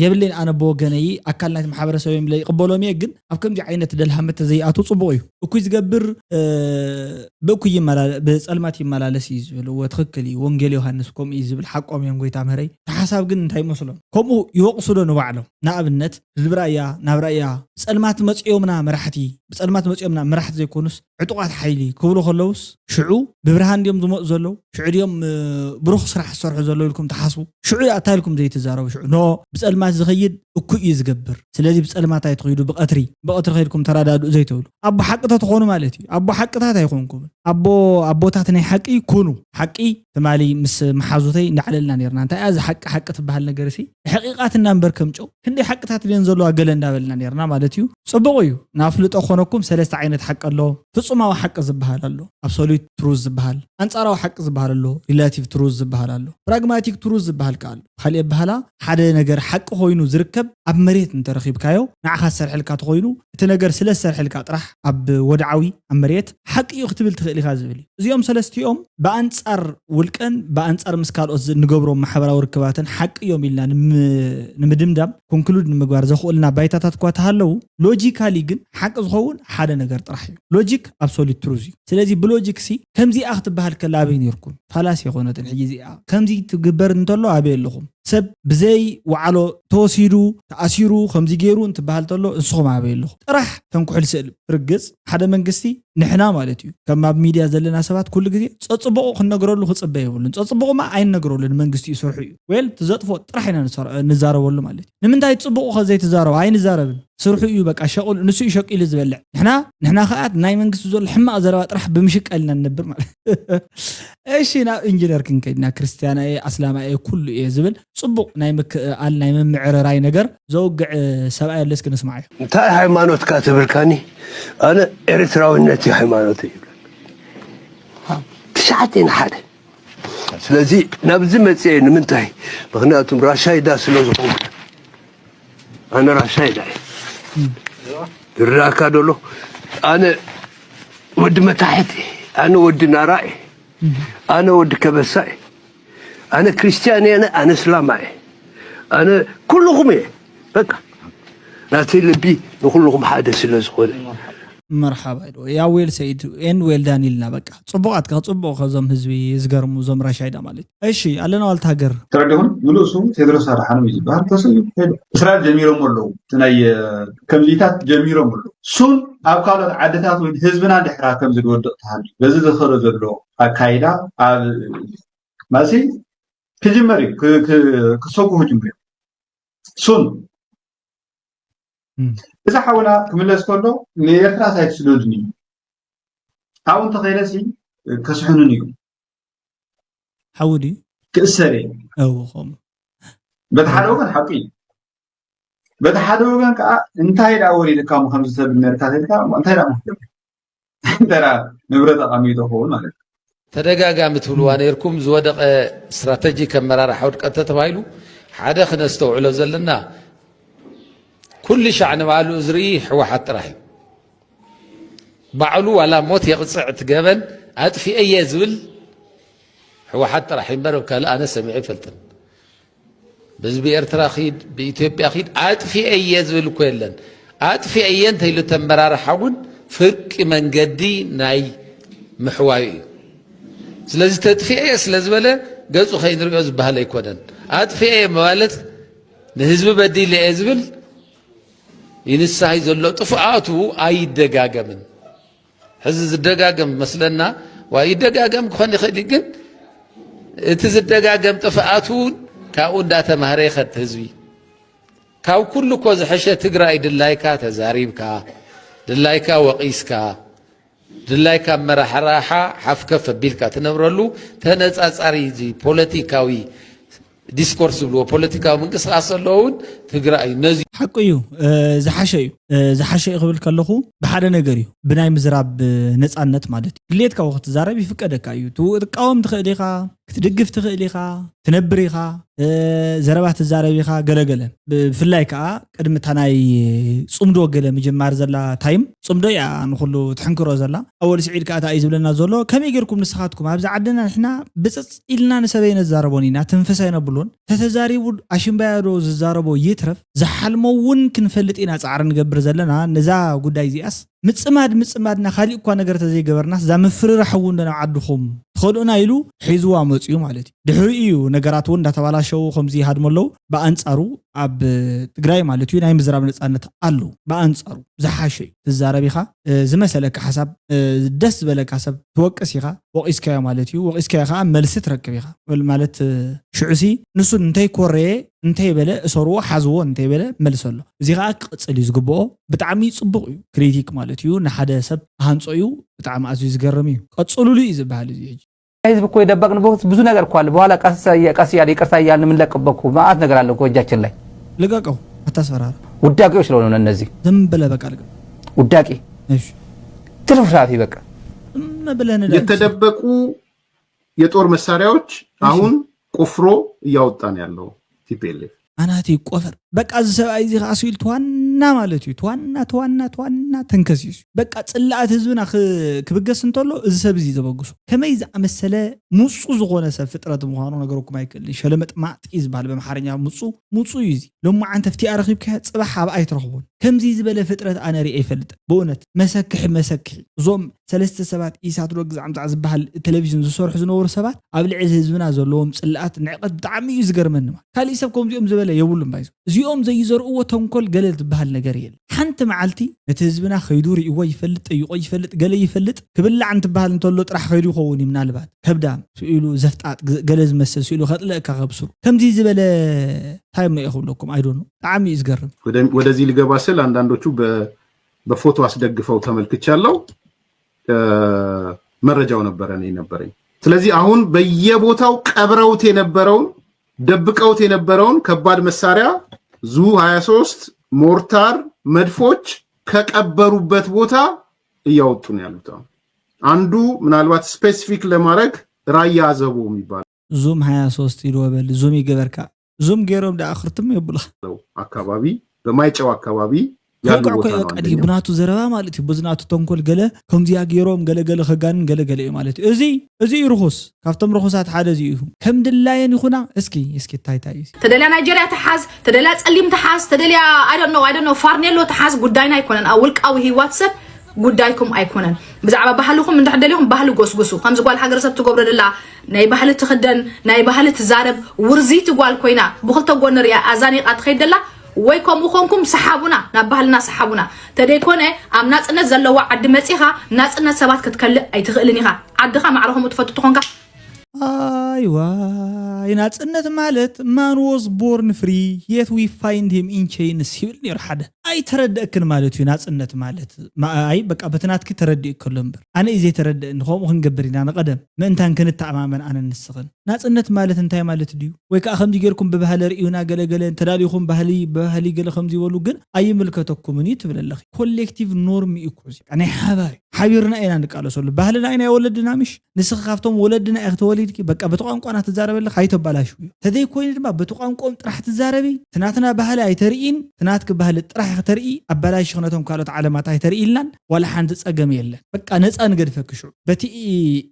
የብለይን። ኣነ ብወገነይ ኣካል ናይቲ ማሕበረሰብ እዮም ኢለ ይቅበሎም እየ። ግን ኣብ ከምዚ ዓይነት ደልሃመት ተዘይኣቱ ፅቡቅ እዩ። እኩይ ዝገብር ብእኩይ ይመላ- ብፀልማት ይመላለስ እዩ ዝብል እወ ትኽክል እዩ። ወንጌል ዮሃንስ ከምኡ እዩ ዝብል ሓቆም እዮም ጎይታ ምህረይ። እቲ ሓሳብ ግን እንታይ ይመስሎም ከምኡ ይወቅሱ ዶ ንባዕሎም? ንኣብነት ህዝቢ ራእያ ናብ ራእያ ብፀልማት መፅኦምና መራሕቲ ብፀልማት መፅኦምና መራሕቲ ዘይኮኑስ ዕጡቓት ሓይሊ ክብሉ ከለውስ ሽዑ ብብርሃን ድዮም ዝመፁ ዘለዉ? ሽዑ ድዮም ብሩኽ ስራሕ ዝሰርሑ ዘለዉ ኢልኩም ትሓስቡ? ሽዑ እንታይ ኢልኩም ዘይትዛረቡ? ሽዑ ኖ ብፀልማት ዝኸይድ እኩይ እዩ ዝገብር። ስለዚ ብፀልማት ኣይትኸይዱ ብቐትሪ ብቐትሪ ከይድኩም ተረዳድኡ ዘይትብሉ ኣቦ ሓቂ ተትኾኑ ማለት እዩ። ኣቦ ሓቅታት ኣይኾንኩምን። ኣቦ ኣቦታት ናይ ሓቂ ኩኑ። ሓቂ ትማሊ ምስ መሓዙተይ እንዳዕለልና ነርና እንታይ እያ እዚ ሓቂ ሓቂ ትበሃል ነገር ሲ ሕቂቓትና እምበር ከም ጨው ክንደይ ሓቅታት ድየን ዘለዋ ገለ እንዳበልና ነርና ማለት እዩ። ፅቡቕ እዩ። ንኣፍልጦ ክኾነኩም ሰለስተ ዓይነት ሓቂ ኣሎ። ፍፁማዊ ሓቂ ዝበሃል ኣሎ፣ ኣብሶሉት ትሩዝ ዝበሃል፣ ኣንፃራዊ ሓቂ ዝበሃል ኣሎ፣ ሪላቲቭ ትሩዝ ዝበሃል ኣሎ፣ ፕራግማቲክ ትሩዝ ዝበሃል ከ ኣሎ። ብካሊእ ኣበሃላ ሓደ ነገር ሓቂ ኮይኑ ዝርከብ ኣብ መሬት እንተረኺብካዮ ንዓኻ ዝሰርሐልካ ተኾይኑ እቲ ነገር ስለ ዝሰርሐልካ ጥራሕ ኣብ ወድዓዊ ኣብ መሬት ሓቂ እዩ ክትብል ትኽእል ኢኻ ዝብል እዩ። እዚኦም ሰለስቲኦም ብኣንፃር ውልቀን ብኣንፃር ምስ ካልኦት ዝ- እንገብሮም ማሕበራዊ ርክባትን ሓቂ እዮም ኢልና ንም- ንምድምዳም ኮንክሉድ ንምግባር ዘኽእሉና ባይታታት እኳ ተሃለዉ ሎጂካሊ ግን ሓቂ ዝኸውን ሓደ ነገር ጥራሕ እዩ። ሎጂክ ኣብሶሉት ትሩዝ እዩ። ስለዚ ብሎጂክ ሲ ከምዚኣ ክትበሃል ከላ ኣበይ ነርኩም? ፋላሲ ኣይኮነትን ሕጂ እዚኣ ከምዚ ትግበር እንተሎ ኣበይ ኣለኹም? ሰብ ብዘይ ዋዕሎ ተወሲዱ፣ ተኣሲሩ፣ ከምዚ ገይሩ እንትበሃል ተሎ፣ ንስኹም ኣበይ ኣለኹም? ጥራሕ ተንኩሕል ስእል ርግጽ፣ ሓደ መንግስቲ ንሕና ማለት እዩ። ከም ኣብ ሚድያ ዘለና ሰባት ኩሉ ግዜ ጸጽቡቑ ክንነግረሉ ክጽበ የብሉን። ጸጽቡቑማ ኣይንነግረሉን፣ መንግስቲ እዩ፣ ስርሑ እዩ። ዌል፣ ትዘጥፎ ጥራሕ ኢና ንሰር-፣ ንዛረበሉ ማለት እዩ። ንምንታይ ጽቡቑ ከ ዘይትዛረቡ? ኣይንዛረብን። ስርሑ እዩ፣ በቃ ሸቑል፣ ንሱ እዩ ሸቂሉ ዝበልዕ። ንሕና፣ ንሕና ከኣ ናይ መንግስቲ ዘሎ ሕማቕ ዘረባ ጥራሕ ብምሽቃል ኢና ንነብር ማለት። እሺ፣ ናብ ኢንጂነር ክንከይድና፣ ክርስትያና እየ፣ ኣስላማ እየ፣ ኩሉ እየ ዝብል ጽቡቕ ናይ ምክእኣል፣ ናይ ምምዕርራይ ነገር ዘውግዕ ሰብኣይ ኣሎ፣ እስኪ ንስማዓዮ። እንታይ ሃይማኖትካ ትብልካኒ? ኣነ ኤርትራዊነት እዩ ሃይማኖተይ ይብል። ትሽዓተ ንሓደ። ስለዚ ናብዚ መጽኤ ንምንታይ? ምኽንያቱም ራሻይዳ ስለ ዝኾንኩ። ኣነ ራሻይዳ እየ። ይረኣካ ደሎ? ኣነ ወዲ መታሕት እየ። ኣነ ወዲ ናራ እየ። ኣነ ወዲ ከበሳ እየ። ኣነ ክርስትያን እየ፣ ኣነ እስላማ እየ። ኣነ ኩልኹም እየ። በቃ ናተይ ልቢ ንኹልኹም ሓደ ስለ ዝኾነ። መርሓባ ኢሉ። ያ ዌል ሰይድ ኤንድ ዌል ዳን ኢልና በቃ። ጽቡቓት ከ ጽቡቕ ከዞም ህዝቢ ዝገርሙ እዞም ራሻይዳ ማለት። እሺ ኣለና ዋልታ ሃገር። ተረድኹም? ምሉእ ስሙ ቴድሮስ ኣድሓኖም እዩ ዝበሃል። ተሰዩ ሄደ። እስራኤል ጀሚሮም ኣለዉ። እቲ ናይ፣ እ፣ ከምዚታት ጀሚሮም ኣለዉ። ሱን ኣብ ካልኦት ዓድታት ወይ ህዝብና ድሕራ ከም ዝወድቕ ተሃሉ። በዚ ዝኸዶ ዘሎ ኣካይዳ ኣብ ማሲ ክጅመር እዩ። ክ-፣ ክ-፣ ክሰጉ ክጅምሩ እዮም። ሱን እም። እዛ ሓውና ክምለስ ከሎ ንኤርትራ ሳይትስደዱኒ እዩ። ኣብኡ እንተኸይደሲ ከስሕኑኒ እዩ። ሓዊ ድዩ? ክእሰር እየ። እው፣ ከምኡ። በቲ ሓደ ወገን ሓቂ እዩ። በቲ ሓደ ወገን ከዓ እንታይ ደኣ ወሪድካ እሞ ከምዚ ሰብ ነርካ ተልካ እንታይ ደኣ ምክትብል? እንታይ ደኣ ንብረት ኣቐሚጡ ክኸውን ማለት እዩ። ተደጋጋሚ ትብልዋ ነርኩም፣ ዝወደቐ ስትራተጂክ ኣመራርሓ ውድቀት ተባሂሉ ሓደ ክነስተውዕሎ ዘለና ኩሉ ሻዕ ንባዕሉ ዝርኢ ህወሓት ጥራሕ እዩ። ባዕሉ ዋላ ሞት የቕፅዕ እቲ ገበን ኣጥፊኤ እየ ዝብል ህወሓት ጥራሕ እዩ እምበር ኣብ ካልእ ኣነ ሰሚዐ ኣይፈልጥን። ብህዝቢ ኤርትራ ኺድ፣ ብኢትዮጵያ ኺድ፣ ኣጥፊኤ እየ ዝብል እኮ የለን። ኣጥፊኤ እየ እንተኢሉ እቲ ኣመራርሓ እውን ፍርቂ መንገዲ ናይ ምሕዋዩ እዩ። ስለዚ ተጥፊኤ እየ ስለ ዝበለ ገጹ ከይንሪኦ ዝበሃል ኣይኮነን። ኣጥፊኤ እየ ማለት ንህዝቢ በዲለ እየ ዝብል ይንሳይ ዘሎ ጥፍኣቱ ኣይደጋገምን። ሕዚ ዝደጋገም መስለና ዋ ይደጋገም ክኾን ይኽእል እዩ፣ ግን እቲ ዝደጋገም ጥፍኣቱ እውን ካብኡ እንዳተማህረ ይኸድ ህዝቢ። ካብ ኩሉ እኮ ዝሐሸ ትግራይ ድላይካ ተዛሪብካ፣ ድላይካ ወቒስካ፣ ድላይካ ኣመራርሓ ሓፍከፍ ኣቢልካ ትነብረሉ ተነጻጻሪ እዚ ፖለቲካዊ ዲስኮርስ ዝብልዎ ፖለቲካዊ ምንቅስቃስ ዘለዎ እውን ትግራይ እዩ። ነዚ ሓቂ እዩ፣ እ፣ ዝሓሸ እዩ። እ፣ ዝሓሸ እዩ ክብል ከለኹ ብሓደ ነገር እዩ፣ ብናይ ምዝራብ፣ እ፣ ነጻነት ማለት እዩ። ድሌትካ እውን ክትዛረብ ይፍቀደካ እዩ። ትው-፣ ክትቃወም ትኽእል ኢኻ፣ ክትድግፍ ትኽእል ኢኻ፣ ትነብር ኢኻ፣ እ፣ ዘረባ ትዛረብ ኢኻ፣ ገለገለ። ብ-፣ ብፍላይ ከዓ ቅድሚ እታ ናይ ጽምዶ ገለ ምጅማር ዘላ ታይም፣ ጽምዶ እያ ንኹሉ ትሕንክሮ ዘላ። ኣወል ስዒድ ከዓ እንታይ እዩ ዝብለና ዘሎ? ከመይ ጌርኩም ንስኻትኩም ኣብዚ ዓድና ንሕና ብጽጽ ኢልና ንሰብ ኣይነዛረቦን ኢና፣ ትንፍስ ኣይነብሎን። ተተዛሪቡ ኣሽምባያ ዶ ዝዛረቦ ይትረፍ፣ ዝሓልሞ እውን ክንፈልጥ ኢና ጻዕሪ ንገብር ዘለና። ነዛ ጉዳይ እዚኣስ ምጽማድ ምጽማድና ካሊእ እኳ ነገር ተዘይገበርናስ፣ እዛ ምፍርራሕ እውን ዶ ናብ ዓድኹም ትኸድኡና ኢሉ ሒዝዋ መጽዩ ማለት እዩ። ድሕሪኡ እዩ ነገራት እውን እንዳተባላሸዉ ከምዚ ይሃድሙ ኣለዉ። ብኣንጻሩ ኣብ ትግራይ ማለት እዩ ናይ ምዝራብ ነጻነት ኣሎ። ብኣንጻሩ ዝሓሸ እዩ። ትዛረብ ኢኻ፣ እ፣ ዝመሰለካ ሓሳብ፣ እ፣ ደስ ዝበለካ ሰብ ትወቅስ ኢኻ፣ ወቂስካዮ ማለት እዩ። ወቂስካዮ ከዓ መልሲ ትረክብ ኢኻ። ወል-፣ ማለት፣ እ፣ ሽዑሲ ንሱ እንተይኮረየ፣ እንተይበለ፣ እሰርዎ፣ ሓዝዎ እንተይበለ መልሲ ኣሎ። እዚ ከዓ ክቕጽል እዩ ዝግብኦ። ብጣዕሚ ጽቡቕ እዩ። ክሪቲክ ማለት እዩ ንሓደ ሰብ ክሃንጾ እዩ። ብጣዕሚ ኣዝዩ ዝገርም እዩ። ቀጽሉሉ እዩ ዝበሃል እዚ ሕጂ። ህዝብ እኮ የደበቅን እኮ ብዙ ነገር እኮ አለ። በኋላ ቀስ እያ-፣ ቀስ እያለ ይቅርታ እያልን የምንለቅበት እኮ መዓት ነገር አለ እኮ እጃችን ላይ። ልቀቀው፣ አታስፈራራ። ውዳቄዎች ስለሆኑ ነው እነዚህ። ዝም ብለህ በቃ ልቀቅ። ውዳቄ። እሺ። ትርፍራፊ በቃ። ዝም ብለህ ንዳ። የተደበቁ የጦር መሳሪያዎች እሺ። አሁን ቆፍሮ እያወጣ ነው ያለው ቲ ፒ ኤል ኤፍ። ኣናተይ ቆፈር። በቃ እዚ ሰብኣይ እዚ ከዓ ስኢሉ ተዋና ማለት እዩ። ተዋና፣ ተዋና፣ ተዋና ተንከሲሱ። በቃ ጽላኣት ህዝብና ክ-፣ ክብገስ እንተሎ እዚ ሰብ እዚ ዘበግሶ። ከመይ ዝኣመሰለ ሙጹ ዝኾነ ሰብ ፍጥረት ምዃኑ ነገረኩም ኣይክእልን። ሸለመጥ ማጥ እዩ ዝበሃል ብኣምሓርኛ ሙጹ፣ ሙጹ እዩ እዚ። ሎማዓንቲ ኣፍቲኣ ረኺብካያ ጽባሕ ኣብኣ ኣይትረኽቦን። ከምዚ ዝበለ ፍጥረት ኣነ ሪኤ ይፈልጥ። ብእውነት መሰክሒ፣ መሰክሒ። እዞም ሰለስተ ሰባት ኢሳት ዶ ግዛዕ ምዛዕ ዝበሃል ቴሌቪዥን ዝሰርሑ ዝነበሩ ሰባት ኣብ ልዕሊ ህዝብና ዘለዎም ጽልኣት ንዕቀት ብጣዕሚ እዩ ዝገርመኒ። ማለት ካሊእ ሰብ ከምዚኦም ዝበለ የብሉን ባይዞ። እዚኦም ዘይዘርእዎ ተንኮል ገለ ዝበሃል ነገር የለ። ሓንቲ መዓልቲ ነቲ ህዝብና ከይዱ ሪእዎ ይፈልጥ፣ ጠይቆ ይፈልጥ፣ ገለ ይፈልጥ፣ ክብላዕ እንትበሃል እንተሎ ጥራሕ ከይዱ ይኸውን እዩ ምናልባት። ከብዳም ስኢሉ ዘፍጣጥ ግ-፣ ገለ ዝመስል ስኢሉ ከጥለእካ ከብስሩ። ከምዚ ዝበለ እንታይ እሞ እየ ክብለኩም? I don't know። ብጣዕሚ እዩ ዝገርም። ወደ-፣ ወደዚህ ልገባ ስል አንዳንዶቹ በ-፣ በፎቶ አስደግፈው ተመልክቻለሁ። እ፣ መረጃው ነበረ እኔ ነበረኝ። ስለዚህ አሁን በየቦታው ቀብረውት የነበረውን፣ ደብቀውት የነበረውን ከባድ መሳሪያ ዙ ሃያ ሦስት፣ ሞርታር፣ መድፎች ከቀበሩበት ቦታ እያወጡ ነው ያሉት። አሁን አንዱ ምናልባት ስፔሲፊክ ለማድረግ ራያ አዘቦ የሚባል ዙም ሃያ ሦስት ኢሉ ወበል፣ ዙም ይገበርካ። ዙም ገይሮም ደኣ ክርትም የብሉኻ። አካባቢ፣ በማይጨው አካባቢ ያሉ ከውግዕ እኮ ቦታ ነው በቃ አንደኛው። ብናቱ ዘረባ ማለት እዩ። ብዝናቱ ተንኮል ገለ ከምዚኣ ገይሮም ገለ ገለ ከጋንን ገለ ገለ እዩ ማለት እዩ። እዚ፣ እዚ እዩ ርኹስ። ካብቶም ርኹሳት ሓደ እዚ እዩ። ከም ድላየን ይኹና። እስኪ፣ እስኪ እንታይ እንታይ እዩ? ተደልያ ናይጀርያ ትሓዝ፣ ተደልያ ጸሊም ትሓዝ፣ ተደልያ I don't know፣ I don't know፣ ፋርኔሎ ትሓዝ፣ ጉዳይና ኣይኮነን። ኣብ ውልቃዊ ህይወት ሰብ ጉዳይኩም ኣይኮነን። ብዛዕባ ባህልኹም እንድሕር ደሊኹም ባህሊ ጎስጉሱ። ከምዚ ጓል ሃገረ ሰብ ትገብሮ ደላ ናይ ባህሊ ትኽደን፣ ናይ ባህሊ ትዛረብ ውርዝይቲ ጓል ኮይና ብኽልተ ጎኒ ሪኣ ኣዛኒቓ ትኸይድ ደላ፣ ወይ ከምኡ ኮንኩም ሰሓቡና፣ ናብ ባህልና ሰሓቡና። ተደይኮነ ኣብ ናጽነት ዘለዋ ዓዲ መጺኻ ናጽነት ሰባት ክትከልእ ኣይትኽእልን ኢኻ። ዓድኻ ማዕረ ከምኡ ትፈቱ ተኾንካ ኣይዋይ፣ ናጽነት ማለት man was born free yet we find him in chains ይብል ነይሩ ሓደ። ኣይተረደእክን ማለት እዩ ናጽነት ማለት። ማ-፣ ኣይ በቃ በቲ ናትኪ ተረዲእክሎ እምበር። ኣነ እዩ ዘይተረደእኒ፣ ከምኡ ክንገብር ኢና ንቐደም። ምእንታን ክንተኣማመን ኣነ ንስኽን። ናጽነት ማለት እንታይ ማለት ድዩ? ወይ ከዓ ከምዚ ጌርኩም ብባህሊ ርእዩና ገለ ገለ እንተዳሊኹም ባህሊ፣ ብባህሊ ገለ ከምዚ ይበሉ ግን ኣይምልከተኩምን እዩ ትብል ኣለኺ። ኮሌክቲቭ ኖርም እዩ እኮ እዚ። ናይ ሓባር እዩ። ሓቢርና ኢና ንቃለሰሉ። ባህልና እዩ ናይ ወለድና ምሽ? ንስኺ ካብቶም ወለድና ኢኺ ተወሊድኪ፣ በቃ በቲ ቋንቋና ትዛረበለኺ ኣይተባላሽውዮ። ተዘይኮይኑ ድማ በቲ ቋንቋኦም ጥራሕ ትዛረቢ፣ እቲ ናትና ባህሊ ኣይተርእይን፣ እቲ ናትኪ ባህሊ ጥራሕ ኢኺ ተርኢ፣ ኣባላሽኺ ነቶም ካልኦት ዓለማት ኣይተርእይልናን፣ ዋላ ሓንቲ ጸገም የለን። በቃ ነጻ ንገድፈኪ ሽዑ። በቲ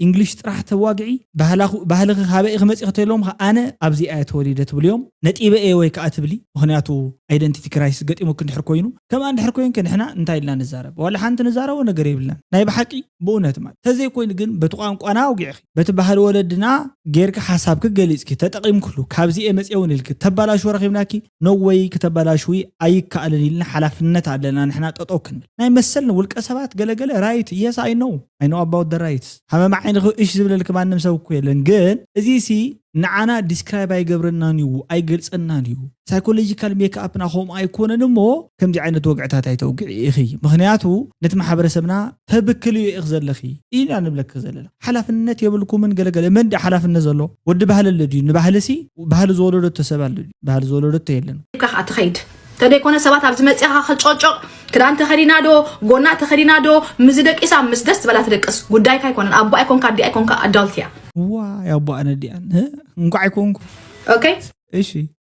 ኢንግሊሽ ጥራሕ ተዋግዒ፣ ባህላኹ-፣ ባህልኺ ካበይ ኢኺ መጺኺ ተይሎምኺ፣ ኣነ ኣብዚኣ እየ ተወሊደ ትብልዮም፣ ነጢበ እየ ወይ ከዓ ትብሊ። ምኽንያቱ ኣይደንቲቲ ክራይሲስ ገጢሙኪ እንድሕር ኮይኑ፣ ከምኣ እንድሕር ኮይንኪ ንሕና እንታይ ኢልና ንዛረብ? ዋላ ሓንቲ ንዛረቦ ነገር የብልናን። ናይ ብሓቂ ብእውነት ማለት። ተዘይኮይኑ ግን በቲ ቋንቋና ኣውጊዕኺ፣ በቲ ባህሊ ወለድና ጌርኪ ሓሳብኪ ገሊጽኪ፣ ተጠቒምክሉ፣ ካብዚ እየ መጽየ እውን ኢልኪ፣ ተባላሽዎ ረኺብናኪ፣ no way፣ ክተባላሽዊ ኣይከኣልን ኢልና ሓላፍነት ኣለና ንሕና ጠጠው ክንብል። ናይ መሰልን ውልቀ ሰባት ገለገለ right፣ yes I know፣ I know about the rights። ሃመማ ዓይንኺ እሽ ዝብለልኪ ማንም ሰብ እኮ የለን። ግን እዚ ሲ ንዓና ዲስክራይብ ኣይገብረናን እዩ፣ ኣይገልጸናን እዩ። ሳይኮሎጂካል ሜክኣፕና ከምኡ ኣይኮነን እሞ ከምዚ ዓይነት ወግዕታት ኣይተውግዒ ኢኺ። ምኽንያቱ ነቲ ማሕበረሰብና ተብክልዮ ኢኺ ዘለኺ ኢና ንብለኪ ዘለና። ሓላፍነት የብልኩምን ገለገለ። መን ድዩ ሓላፍነት ዘሎ? ወዲ ባህሊ ኣሎ ድዩ? ንባህሊ ሲ ባህሊ ዝወለደቶ ሰብ ኣሎ ድዩ? ባህሊ ዝወለደቶ የለን። ኢልካ ከዓ ትኸይድ። ተደይኮነ ሰባት ኣብዚ መፂኻ ክጨጨቕ ክዳን ተኸዲና ዶ ጎና ተኸዲና ዶ ምዚ ደቂሳ ምስ ደስ ዝበላ ትደቅስ። ጉዳይካ ኣይኮነን። ኣቦ ኣይኮንካ ኣዲ ኣይኮንካ ኣዳልት እያ። ዋይ ኣቦኣን ኣዲኣን፣ እ? እንኳዕ ኣይኮንኩ። ኦኬ። እሺ፣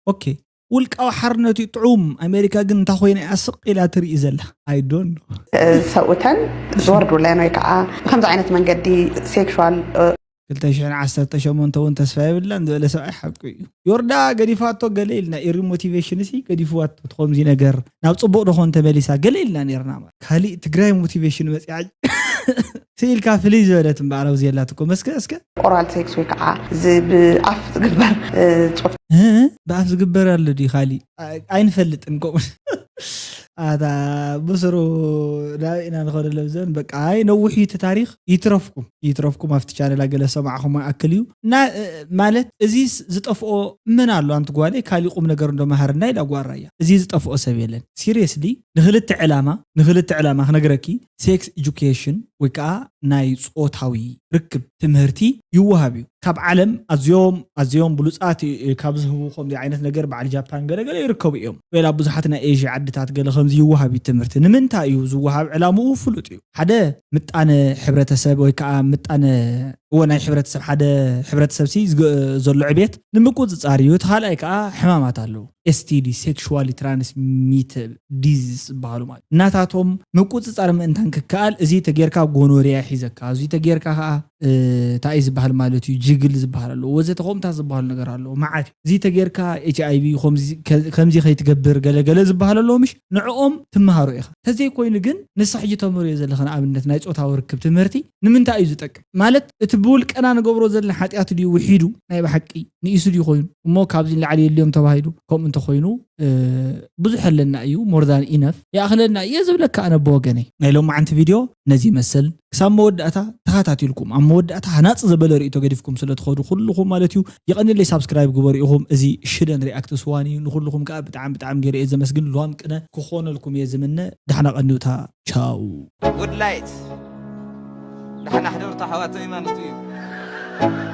ኦኬ። ውልቃዊ ሓርነት እዩ ጥዑም። ኣሜሪካ ግን እንታይ ኮይና እያ ስቕ ኢላ ትርኢ ዘላ? I don't know። ሰብኡተን ዝወርዱለን ወይ ከዓ ብከምዚ ዓይነት መንገዲ ሴክሹዋል ክልተ ሽሕን ዓሰርተ ሸሞንተ እውን ተስፋ የብላን ዝበለ ሰብኣይ ሓቁ እዩ። ዮርዳ ገዲፋቶ ገለ ኢልና ኢሪ ሞቲቬሽን ሲ ገዲፍዋቶ ትኾምዚ ነገር ናብ ፅቡቕ ዶኾን ተመሊሳ ገለ ኢልና ነርና። ማለት ካሊእ ትግራይ ሞቲቬሽን መፅያ ስኢልካ ፍልይ ዝበለት እምበኣር ኣብዚ የላት እኮ መስከ እስከ ኦራል ሴክስ ወይ ከዓ እዚ ብኣፍ ዝግበር እ፣ ጾት እ? ብኣፍ ዝግበር ኣሎ ድዩ ካሊእ? ኣይ-፣ ኣይንፈልጥን ከምኡ። ኣታ ብስሩ ናብ ኢና ንኸደሎም ዘን በቃ ኣይ ነዊሕ እዩ እቲ ታሪኽ። ይትረፍኩም፣ ይትረፍኩም። ኣብቲ ቻነላ ገለ ሰማዕኹም ኣክል እዩ እና፣ እ፣ ማለት እዚስ ዝጠፍኦ ምን ኣሎ ኣንቲ ጓለይ? ካሊእ ቁም ነገር እንዶ መሃርና ኢላ ጓራ እያ። እዚ ዝጠፍኦ ሰብ የለን። ሲሪየስሊ ንክልተ ዕላማ፣ ንክልተ ዕላማ ክነግረኪ፣ ሴክስ ኤጁኬሽን ወይ ከዓ ናይ ጾታዊ ርክብ ትምህርቲ ይወሃብ እዩ። ካብ ዓለም ኣዝዮም ኣዝዮም ብሉጻት እ-፣ ካብ ዝህቡ ከምዚ ዓይነት ነገር በዓል ጃፓን ገለገለ ይርከቡ እዮም። ወላ ብዙሓት ናይ ኤዥያ ዓድታት ገለ ከምዚ ይወሃብ እዩ ትምህርቲ። ንምንታይ እዩ ዝወሃብ? ዕላምኡ ፍሉጥ እዩ። ሓደ ምጣነ ሕብረተሰብ ወይ ከዓ ምጣነ እዎ ናይ ሕብረተሰብ ሓደ ሕብረተሰብ ሲ ዝገ- ዘሎ ዕቤት ንምቁፅፃር እዩ። እቲ ካልኣይ ከዓ ሕማማት ኣለዉ። S T D፣ sexually transmitted disease ዝበሃሉ ማለት እናታቶም ምቁፅፃር ምእንታን ክከኣል እዚ ተጌርካ ጎኖርያ ሒዘካ፣ እዚ ተጌርካ ከዓ እንታይ ዝበሃል ማለት እዩ፣ ጅግል ዝበሃል ኣለዎ፣ ወዘተ ከምታት ዝበሃሉ ነገር ኣለዎ። መዓት እዚ ተጌርካ H I V ከምዚ ከይትገብር ገለገለ ዝበሃል ኣለዎ። ምሽ ንዕኦም ትመሃሩ ኢኻ። ተዘይኮይኑ ግን ንሳ ሕጂ ተምህርዮ ዘለኻ ንኣብነት ናይ ፆታዊ ርክብ ትምህርቲ ንምንታይ እዩ ዝጠቅም ማለት እቲ ብውልቀና ንገብሮ ዘለና ሓጢኣት ድዩ ውሒዱ ናይ ብሓቂ ንኢሱ ድዩ ኮይኑ እሞ ካብዚ ንላዕሊ የልዮም ተባሂሉ ከምኡ እንተኮይኑ ብዙሕ ኣለና እዩ። More than enough ይኣኽለና እየ ዝብለካ ኣነ ብወገነይ። ናይ ሎማዓንቲ ቪድዮ ነዚ ይመስል። ክሳብ መወዳእታ ተኸታቲልኩም ኣብ መወዳእታ ሃናፂ ዘበለ ርእቶ ገዲፍኩም ስለ ትኸዱ ኩልኹም ማለት እዩ የቐንለይ ሳብስክራይብ ግበሩ ኢኹም። እዚ ሽደን ሪኣክት ስዋን እዩ። ንኩልኹም ከዓ ብጣዕሚ ብጣዕሚ ገይረ እየ ዘመስግን። ሉዋም ቅነ ክኾነልኩም እየ ዝምነ። ዳሕና ቀንዩታ ቻው። Good light ዳሕና ሕደርታ ሓዋተይ ማለት እዩ።